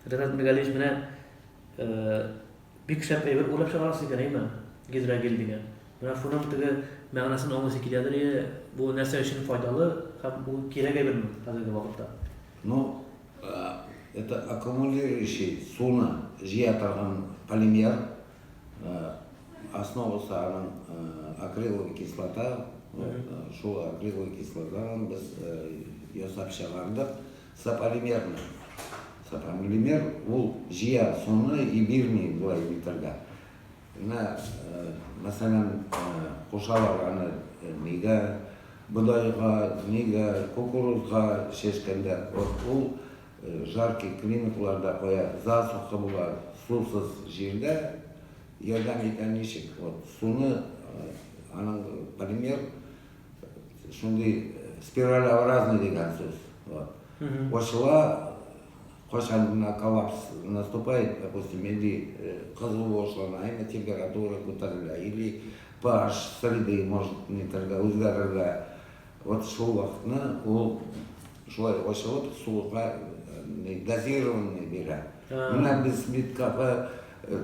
Ренат Мигалиевич, менә бик шәп әйбер уйлап чыгарасыз икән, әйме? Гидрогель дигән. Менә шуның теге мәгънәсен аңлыйсы киләдер ие, бу нәрсә өчен файдалы һәм ул кирәк әйберме хәзерге вакытта? Ну, это аккумулирующий суны җыя торган полимер. Основасы аның акриловая кислота. Шул акриловая кислотадан без ясап чыгардык сополимерны. Сополимер ул җыя суны и бирми болай нитәргә. Менә, мәсәлән, кушалар аны нигә, бодайга, нигә, кукурузга чәчкәндә. Вот ул жаркий климатларда кая засуха була, сусыз җирдә ярдәм итә ничек. Вот суны аның полимер шундый спиралеобразный дигән сүз. Вот. Ачыла. Кайчан гына коллапс наступает, допустим, или кызу башлана, әмма температура күтәрелә, или pH среды может нитәргә, үзгәрергә. Вот шул вакытны ул шулай ачылып, суга дозированный бирә. Менә без бит кафе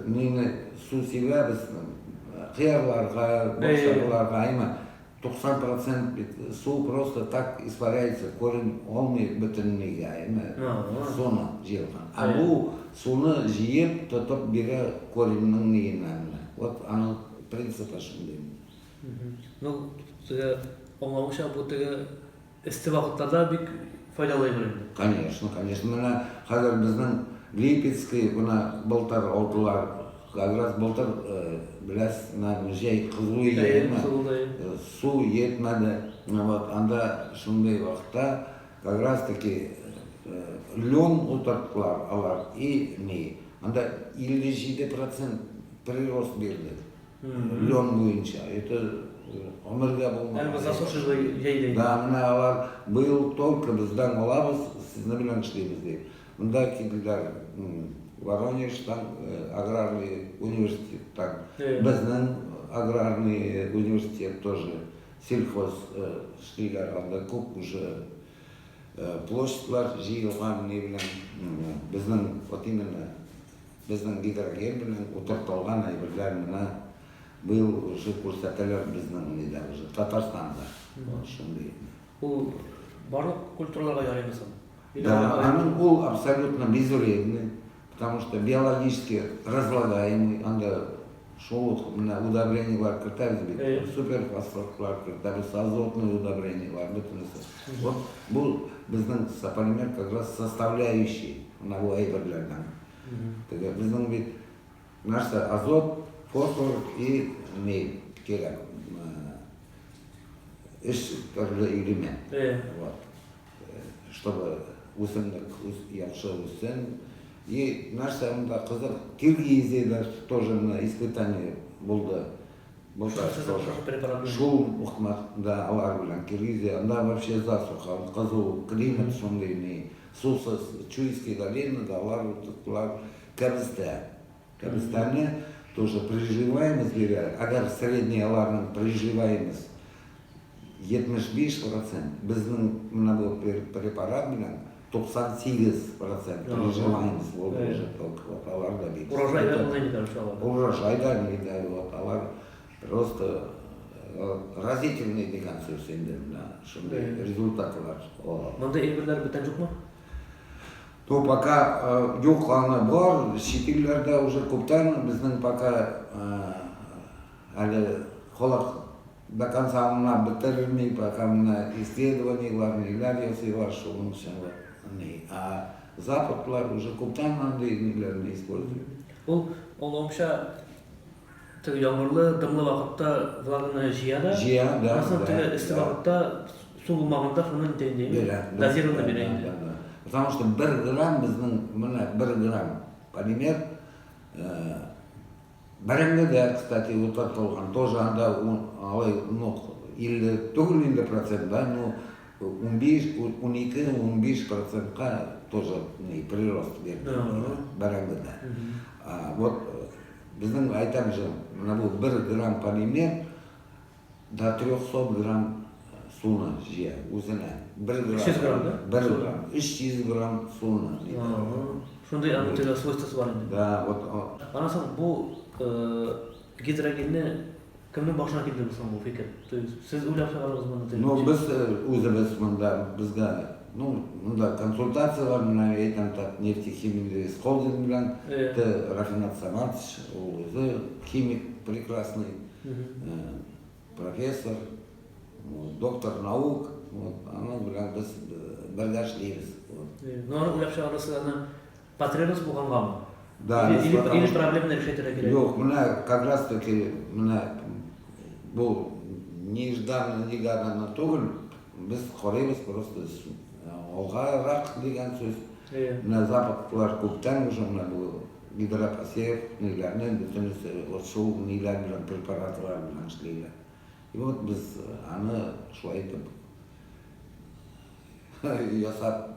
нине су сибәбез, кыярларга, бакчаларга, әмма 90 процент бит су просто так испаряется, корень алмый бөтен нигә, әйме, суны җыелган. Ә бу суны җыеп, тотып бирә кореньның ниенә менә. Вот аның принципы шундый. Ну, теге аңлавымча, бу теге эссе вакытларда бик файдалы әйбер инде. Конечно, конечно. Менә хәзер безнең Липецкий, менә былтыр алдылар, как раз былтыр, беләсез, менә җәй кызу иде, әйме? Су етмәде. Вот анда шундый вакытта как раз таки лен утырттылар алар и ни. Анда 57 процент прирост бирде. Лен буенча. Это гомергә булмаган. Әле засушливый җәйдә. Да, менә алар быел только бездән алабыз, сезне белән эшлибез ди. Монда килделәр Воронеждан, аграрный университеттан. Безнең аграрный университет тоже сельхоз эшлиләр анда күп уже площадьлар җыелган ни белән. Безнең вот именно Безнең гидрогель белән утыртылган әйберләр менә быел уже күрсәтәләр безнең нидә уже, Татарстанда. Шундый. Ул барлык культураларга ярыймы соң? Да, аның ул абсолютно безвредный, потому что биологически разлагаемый, анда шул ук менә удобрениеләр кертәбез бит, суперфосфатлар кертәбез, азотный удобрениеләр, бөтенесе. Вот бу безнең сополимер как раз составляющий менә бу әйберләрдән. Теге безнең бит нәрсә азот, фосфор и ни кирәк. Өч төрле элемент. Вот. Чтобы үсемлек яхшы үссен. И нәрсә монда кызык, Киргизиядә тоже менә испытание булды. Шул ук да алар белән Киргизия, анда вообще засуха, кызу климат шундый ни, сусыз Чуйский долинада алар утырттылар кәбестә. Кәбестәне тоже приживаемость бирә, әгәр средний аларның приживаемость 75 процент, безнең менә бу препарат белән 98 процент приживаемость булды уже только вот алар да бик. Урожай да булды инде короче аларда. Урожай да инде вот алар просто разительный дигән сүз инде менә шундый результатлар ала. Мондый әйберләр бүтән юкмы? Ну, пока юк, аны бар, чит илләрдә уже күптән, безнең пока әле халык до конца аңлап бетерми, пока менә исследованиелар, ниләр ясыйлар, шуның өчен вот ни. А западлар уже күптән андый ниләрне используют. Ул, аңлавымча, теге яңгырлы, дымлы вакытта влаганы җыя да, Җыя, да, аннан соң да, теге эссе да. вакытта су булмаганда шуны нитә инде, Бирә, да, дозированно да, бирә да, инде. да, да. Потому что бер грамм безнең менә бер грамм полимер бәрәңгедә, кстати, утыртылган, тоже анда алай, ну, 50 түгел инде процент, да, ну, 15, 12, 15 процентка тоже ни, прирост бирде бәрәңгедә. Вот безнең әйтәм же, менә бу 1 грамм полимер до 300 грамм суны җыя үзенә. Бер грамм. 300 грамм, да? Бер грамм. 300 грамм суны. Шундый аның теге свойствосы бар инде. Да, вот. Аннан соң бу гидрогенне кемнең башына килде соң бу фикер? То есть сез уйлап чыгардыгыз моны? Ну, без үзебез монда, безгә, ну, монда консультацияләр менә әйтәм так, нефтехимик холдинг белән, Рафинат Саматович, ул үзе химик прекрасный, профессор, доктор наук, вот, аның белән без бергә эшлибез. Ну, аны уйлап чыгарасы аны потребность булгангамы? Да. Или проблеманы решать итәргә кирәк? Юк, менә как раз таки менә бу нежданно-негаданно түгел, без карыйбыз просто алгарак дигән сүз. Менә западлар күптән уже менә бу гидропосев ниләрне бөтенесе вот шул ниләр белән препаратлар белән эшлиләр. И вот без аны шулай итеп ясап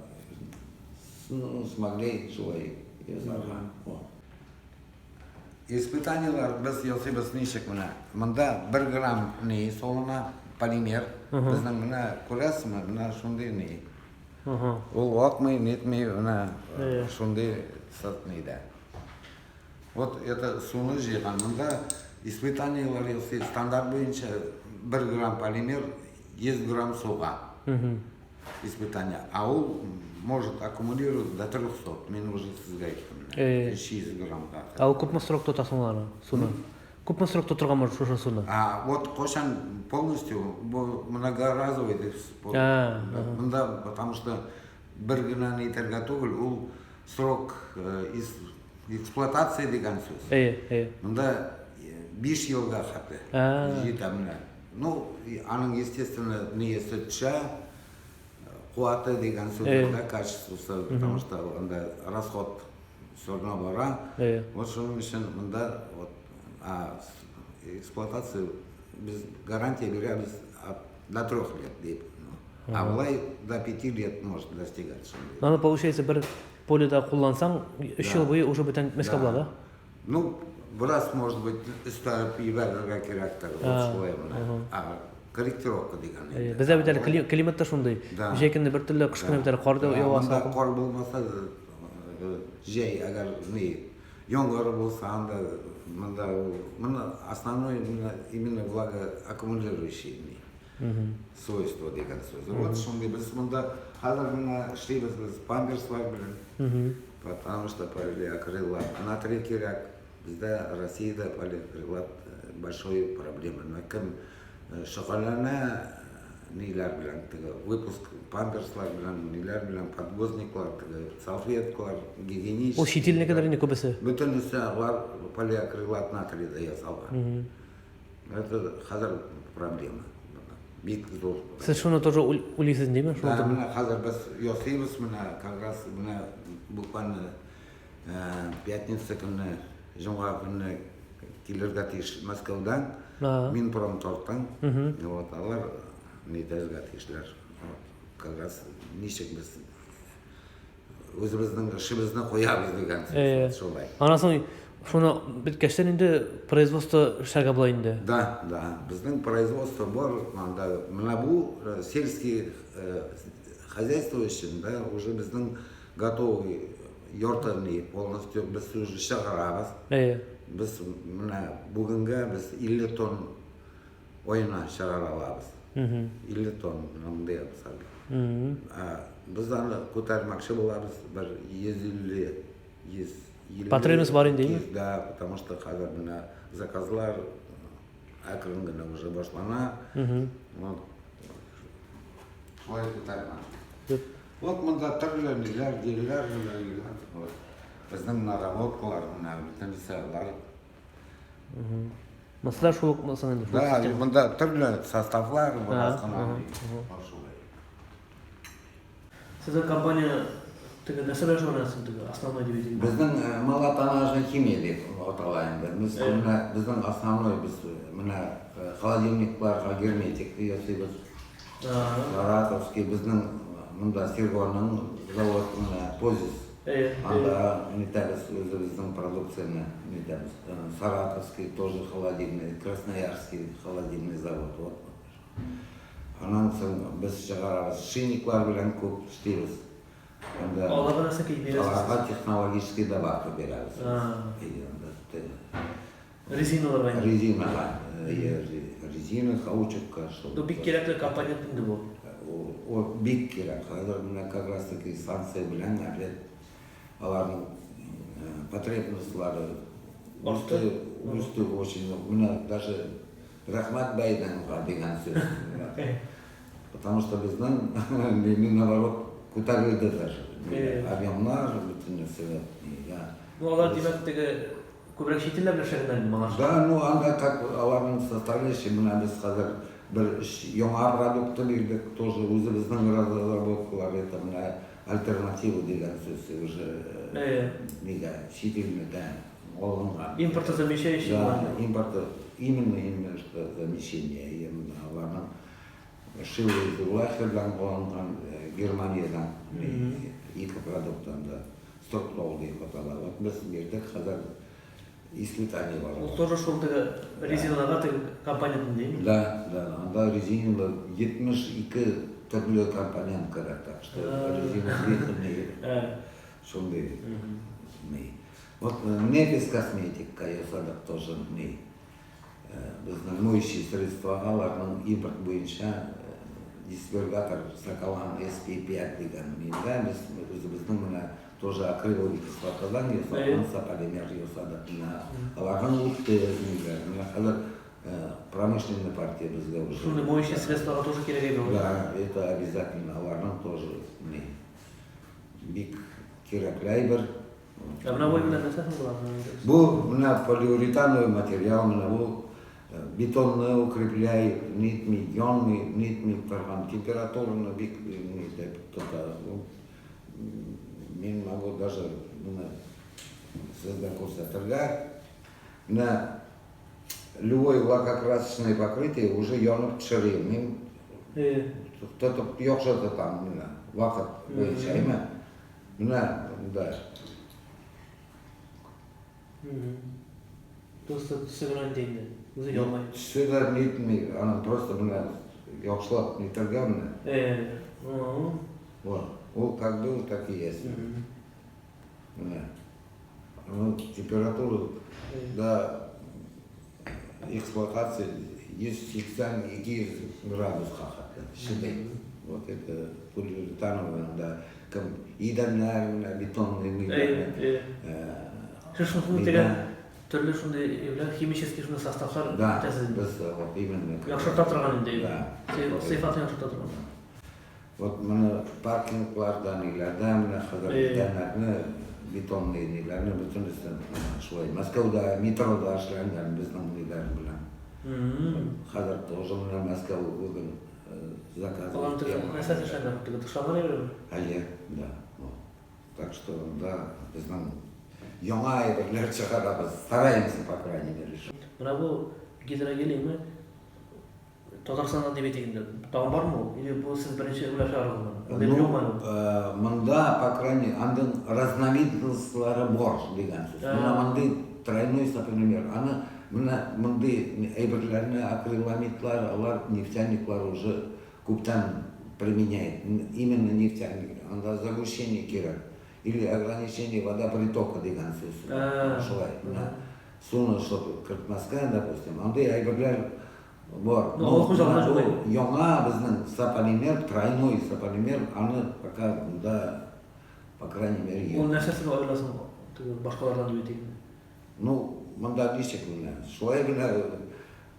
смогли шулай ясарга. Испытаниелар без ясыйбыз ничек менә. Монда 1 грамм ни салына, полимер. Безнең менә күрәсезме, менә шундый ни. Ул акмый, нитми, менә шундый сырт нидә. Вот это суны җыйган. Монда испытаниелар ясый стандарт буенча 1 грамм полимер 100 грамм суга. Испытание. А ул может аккумулировать до 300. Мин уже сезгә әйттем. 300 граммга. Ә ул күпме срок тота соң аны, суны? Күпме срок тотырга может шушы суны? А вот кайчан полностью бу многоразовый дип. Монда потому что бер генә нитәргә түгел, ул срок эксплуатации дигән сүз. Әйе, әйе. Монда 5 елга хәтле җитә менә. Ну, аның естественно ниясе төшә, куаты дигән сүз, да, качествосы, потому что анда расход все равно бара. Вот шуның өчен монда вот эксплуатация без гарантия бирәбез до 3 лет дип. А болай до 5 лет может достигать. Аны получается бер поледа куллансаң, 3 ел буе уже бүтән итмәскә була, да? Ну, бераз, может быть, өстәлеп җибәрергә кирәктер, вот шулай менә. А корректировка дигән инде. Бездә бит әле климат та шундый. Җәй көне бер төрле, кыш көне бит әле кар да ява. Монда кар булмаса, җәй әгәр ни яңгыр булса, анда монда моны основной именно влагоаккумулирующий свойство дигән сүз. Вот шундый без монда хәзер менә эшлибез без памперслар белән. Потому что полиакрилат натрий кирәк. Бездә Россиядә полиакрилат большой проблема. Менә кем шөгыльләнә ниләр белән, теге выпуск памперслар белән, ниләр белән, подгузниклар, теге салфеткалар, гигиенический. Ул чит илнекеләр инде күбесе. Бөтенесе алар полиакрилат натрийда ясалган. Это хәзер проблема. Бик зур. Сез шуны тоже уйлыйсыз димме? Да, менә хәзер без ясыйбыз менә как раз менә буквально пятница көнне, җомга көнне килергә тиеш Мәскәүдән, Минпромторгтан. Вот алар нитәргә тиешләр. Как раз ничек без үзебезнең эшебезне куябыз дигән сүз шулай. Аннан соң шуны беткәчтән инде производство эшләргә була инде. Да, да. Безнең производство бар анда. Менә бу сельский хозяйство өчен, да, уже безнең готовый ярты полностью без уже чыгарабыз. Без менә бүгенгә без 50 тонн аена чыгара алабыз. 50 тонн мондый мисал. Без аны күтәрмәкче булабыз бер 150, 150. Потребность бар инде, әйеме? Да, потому что хәзер менә заказлар әкрен генә уже башлана. Вот. Шулай күтәрмәкче. Вот монда төрле ниләр, гельләр, ниләр. Вот. Безнең наработкалар менә бөтенесе алар. Масла шул ук соң инде. Да, монда төрле составлар бераз гына. Сезнең компания теге нәрсә белән шөгыльләнәсең теге основной дип әйтик? Безнең малотоннажный химия дип атала инде. Без менә безнең основной без менә холодильникларга герметик ясыйбыз. Саратовский безнең монда Сергоның завод менә Позис. Анда нитәбез үзебезнең продукцияне нитәбез. Саратовский тоже холодильный, Красноярский холодильный завод. Вот. Аннан соң без чыгарабыз, шинниклар белән күп эшлибез. Анда Аларга нәрсә бирәсез? Аларга технологический добавка бирәбез. Әйе, анда Резиналарга инде. Резинага, әйе, резина, каучукка шул. Бу бик кирәкле компонент инде бу. Ул бик кирәк. Хәзер менә как раз таки санкция белән опять аларның потребностьлары үсте, үсте очень. Менә даже рәхмәт Байденга дигән сүз. Потому что безнең наоборот күтәрелде даже. Объемнар бөтен нәрсәгә. Ну, алар димәк теге күбрәк чит илләр белән эшләгәннәр инде моңарчы. Да, ну анда как аларның составляющий, менә без хәзер бер өч яңа продукты бирдек, тоже үзебезнең разработкалар, это менә альтернатива дигән сүз уже нигә чит илнедән алынган. Импортозамещающий. Да, импорт, именно что замещение, именно аларның Шило из Улахердан алынган, Германиядән ике продукттан да Строктол дип атала. Вот без бирдек, хәзер испытание бара. Ул тоже шул теге резиналарга теге компонент димме? Да, да, анда резиналар 72 төрле компонент керә, так что резина длительный шундый. Вот Нефис косметика ясадык тоже ни. Безнең моющие средства аларның импорт буенча диспергатор Соколан SP5 дигән миндә без үзебезнең менә тоже акриловый кислотадан ясалган сополимер ясадык. Менә аларның үтте ниләр. Менә хәзер промышленный партия безгә уже. Шундый моющие средстволарга тоже кирәк иде ул. Да, это обязательно аларның тоже ни бик кирәкле әйбер. Ә менә бу менә нәрсә соң була? Бу менә полиуретановый материал, менә бу бетонны укрепляет, нитми, янмый, нитми торган, температураны бик нитеп тота. Мин могу даже менә сезгә күрсәтергә. Менә любой лакокрасочное покрытие уже янып төшерә. Мин тотып яхшы тотам менә вакыт буенча, әйме? Менә монда. Просто төсе генә инде инде. Үзе янмый. Төсе дә нитми, аны просто менә яхшылап нитәргә менә. Вот. Ул как был, так и есть. Менә. Ну, температура до эксплуатации 180-200 градуска хәтле чыдый. Вот это полиуретановый, анда кем идәннәр, менә бетонный ниләр. Шушы теге төрле шундый әйберләр, химический шундый составлар Да, без вот именно. Яхшырта торган инде. Сыйфатын яхшырта торган. Вот моны паркингларда, ниләрдә, менә хәзер идәннәрне, бетонный ниләрне бөтенесен шулай. Мәскәүдә метрода эшләнгән безнең ниләр белән. Хәзер тоже менә Мәскәү бүген заказ. Алар нәрсә эшләнгән? Теге тышланган әйберме? Әйе, да. Так что, да, безнең яңа әйберләр чыгарабыз. Стараемся, по крайней мере. Менә бу гидрогель Татарстаннан дип әйтик инде. Тагын бармы ул? Или бу сез беренче уйлап чыгардыгызмы? Ну, монда, по крайней мере, аның разновидностьлары бар дигән сүз. Менә мондый тройной сополимер. Аны менә мондый әйберләрне акриламидлар, алар нефтяниклар уже күптән применяет. Именно нефтяник. Анда загущение кирәк. Или ограничение водопритока дигән сүз. Шулай. Менә суны чтобы кертмәскә, допустим, андый әйберләр бар. Ну, авыл хуҗалыгында шулай. Яңа безнең сополимер, тройной сополимер, аны пока монда, по крайней мере, юк. Ул нәрсәсен аерыла соң теге башкалардан дип әйтик инде? Ну, монда ничек менә, шулай гына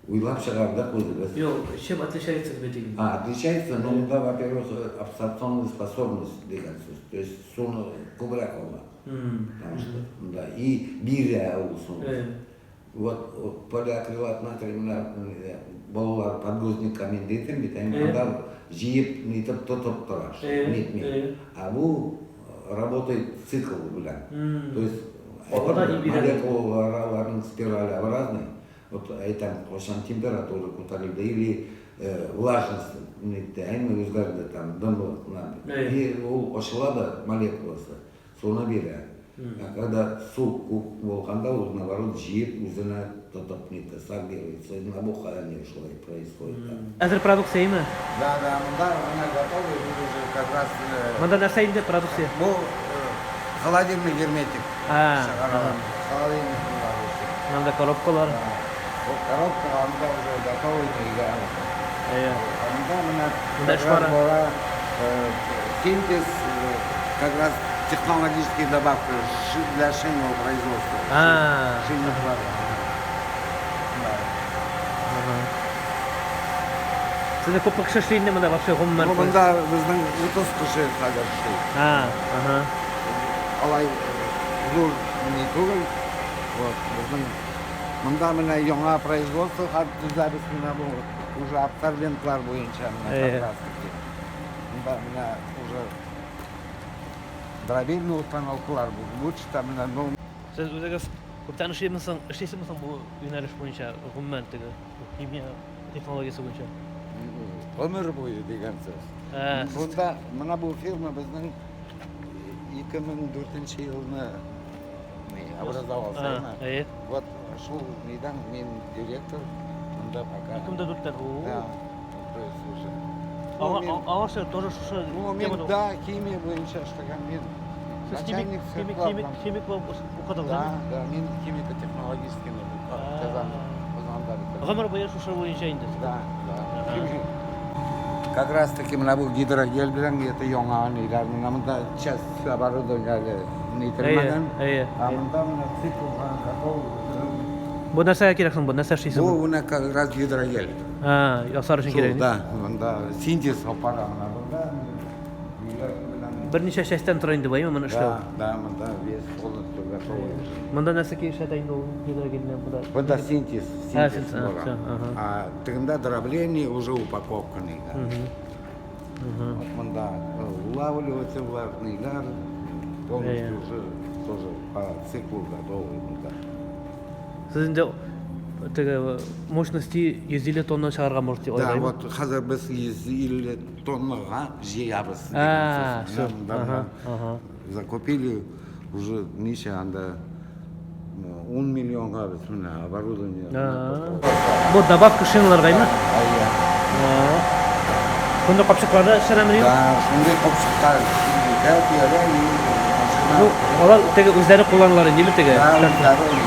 уйлап чыгардык үзебез. Юк, чем отличается дип әйтик инде. А, отличается, ну, монда, во-первых, абсорбционная способность дигән сүз. То есть суны күбрәк ала. Потому что, да, и бирә ул суны. Вот полиакрилат натрий менә балалар подгузникка мин дидем бит, әмма анда җыеп нитеп тотып тора, нитми. А бу работает цикл белән. То есть молекулалар аларның спиралеобразный. Вот әйтәм, кайчан температура күтәрелде или влажность нитте, әмма үзгәрде там дымлык. И ул ачыла да молекуласы, суны бирә. Ә когда су күп булганда, ул наоборот җыеп үзенә тотып нитә, сорбируется. Набухание шулай происходит. Әзер продукция име? Да, да, монда менә готовый, бу уже как раз. Монда нәрсә инде продукция? Бу холодильный герметик чыгаралар. Холодильник өчен. Монда коробкалар. Бу коробка анда уже готовый нигә. Әйе. Анда менә как раз бара синтез, как раз технологические добавки для шинного производства. Шинных. Сездә күпме кеше эшли инде монда вообще гомумән? Ну, монда безнең 30 кеше хәзер эшли. Алай зур ни түгел. Вот, безнең монда менә яңа производство төзәбез менә бу уже абсорбентлар буенча менә как раз таки. Монда менә уже дробильный установкалар лучше менә, ну. Сез үзегез күптән эшлисезме, эшлисезме соң бу юнәлеш буенча, гомумән теге химия технологиясе буенча? Гомер буе дигән сүз. Бунда менә бу фирма безнең 2004 елны образовался. Әйе. Вот шул нидән мин директор монда пока. 2004-тән. Да. То есть уже. Аңа тоже шушы. Ну, мин да химия буенча эшләгән мин. Начальник химик, химик, химик булып укыдыгыз? Да, да, мин химико-технологический Казан, Казанда бетердем. Гомер буе шушы буенча инде. Да, да. Как раз таки менә бу гидрогель белән это яңа ниләр, менә монда часть оборудования әле нителмәгән. Әйе, Ә монда менә циклга готов. Бу нәрсәгә кирәк соң бу? Нәрсә эшлисең? Бу менә как раз гидрогель. Ясар өчен кирәк. Да, монда синтез аппараты менә монда. Берничә частьтән тора инде бу, әйеме, моны эшләү? Да, да, монда весь полностью готовый. Монда нәрсә эшләтә инде ул гидрогельне? Монда. Монда синтез, синтез була. А А тегендә дробление уже упаковка нигә. Вот монда улавливатель ниләр полностью уже тоже по циклу готовый монда. Сез инде теге мощности 150 тонна чыгарга может дип Да, вот хәзер без 150 тоннага җыябыз. Всё. Закупили уже ничә анда 10 миллионга без менә оборудование. Бу добавка шиналарга име? Әйе. Шундый капчыкларда эшләнәме? Да, шундый капчыклар. Бу алар теге үзләре кулланалар инде теге. Да, үзләре.